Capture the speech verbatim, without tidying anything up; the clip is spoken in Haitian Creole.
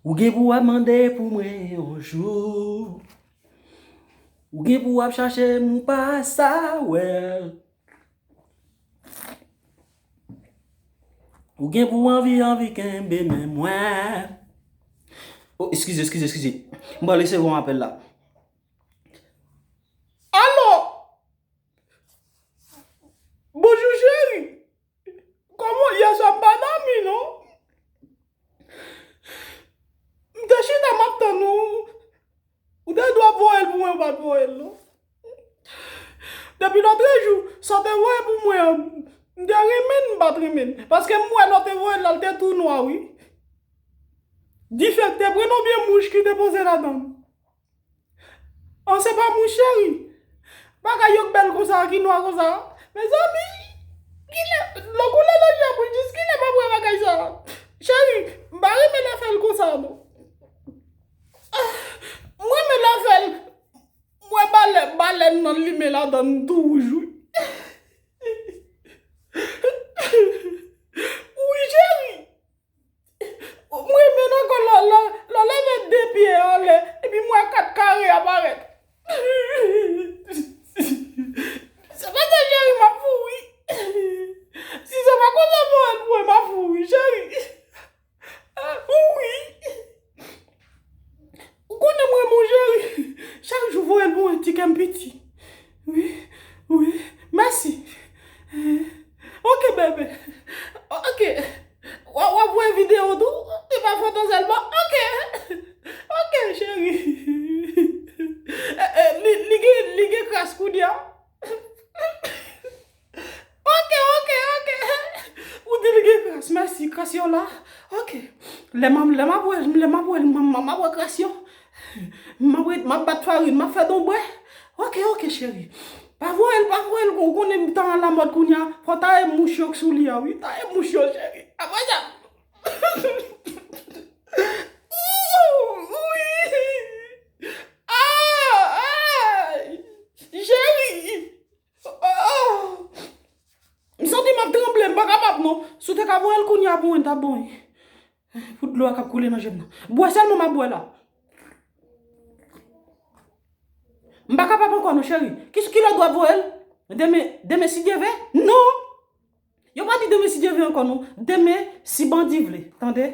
Ou gen pou w ap mande pou mwen yon jou. Ou gen pou w ap chache m ou pa sa wè. Ou gen pou anvi, anvi kenbe men mwen. Oh, eskize, eskize, eskize. M pral resevwa yon apèl la. Alo! Bonjou, cheri. Kòman w ye? Yè swa m pa dòmi, non. M te chita, m ap tann ou. Ou te dwe voye l pou mwen, ou pa t voye l, non. Depi lòtrejou, sa w te voye pou mwen an, m te renmen l, m pa t renmen l. Paske m wè lè w te voye l la, l te tou nwa, wi. Dife k te pran l oubyen mouch ki te poze ladan l. An, se pa mouch, cheri. Bagay yo k bèl konsa, ki nwa konsa. Mezanmi, kilè, lè w koule nan je pou jis kilè m ap wè bagay sa? Cheri, m pa renmen lè fè l konsa, non. Ah, m renmen lè fè l, m wè balè, balèn nan limen ladan l tou wouj, wi. Wi, cheri. M renmen ankò lè, lè, lè w leve de pye anlè, epi m wè kat kare a parèt. Se pa sa, cheri, m ap fou, wi. Si se pa konsa voye l pou mwen, m ap fou, wi, cheri. Wi. Ou konnen m renmen w, cheri. Chak jou voye l pou mwen, ti kè m piti. Wi, wi. Mèsi. Ok, bebe. Ok. W ap, w ap voye videyo tou? E pa foto sèlman? Ok. Ok, cheri. Eh, eh, li, li gen, li gen kras kounye a. Ok, ok, ok. Ou di li gen kras. Mèsi, kras yo la. Ok. Lè m ap, lè m ap wè, lè m ap wè, m, m, m ap wè kras yo. M ap, m ap bat farin, m ap fè donbwè. Ok, ok, cheri. Pa voye l, pa voye l, ou konnen tan an lamòd kounye a. Fò w taye mouch yo k sou li a, wi. Taye mouch yo, cheri. Apre sa. Wi. Ah, ah. Cheri. Oh! M santi m ap tranble, m pa kapab non. Si w te ka voye l kounye a pou mwen, t ap bon, wi. Pou dlo a k ap koule nan je m nan. Bwè sèlman m ap bwè la. M pa kapab ankò non, cheri. Ki, kilè w dwe voye l? Demen, demen si Dye vle? Non! Yo pa di demen si Dye vle ankò non. Demen si bandi vle. Tande?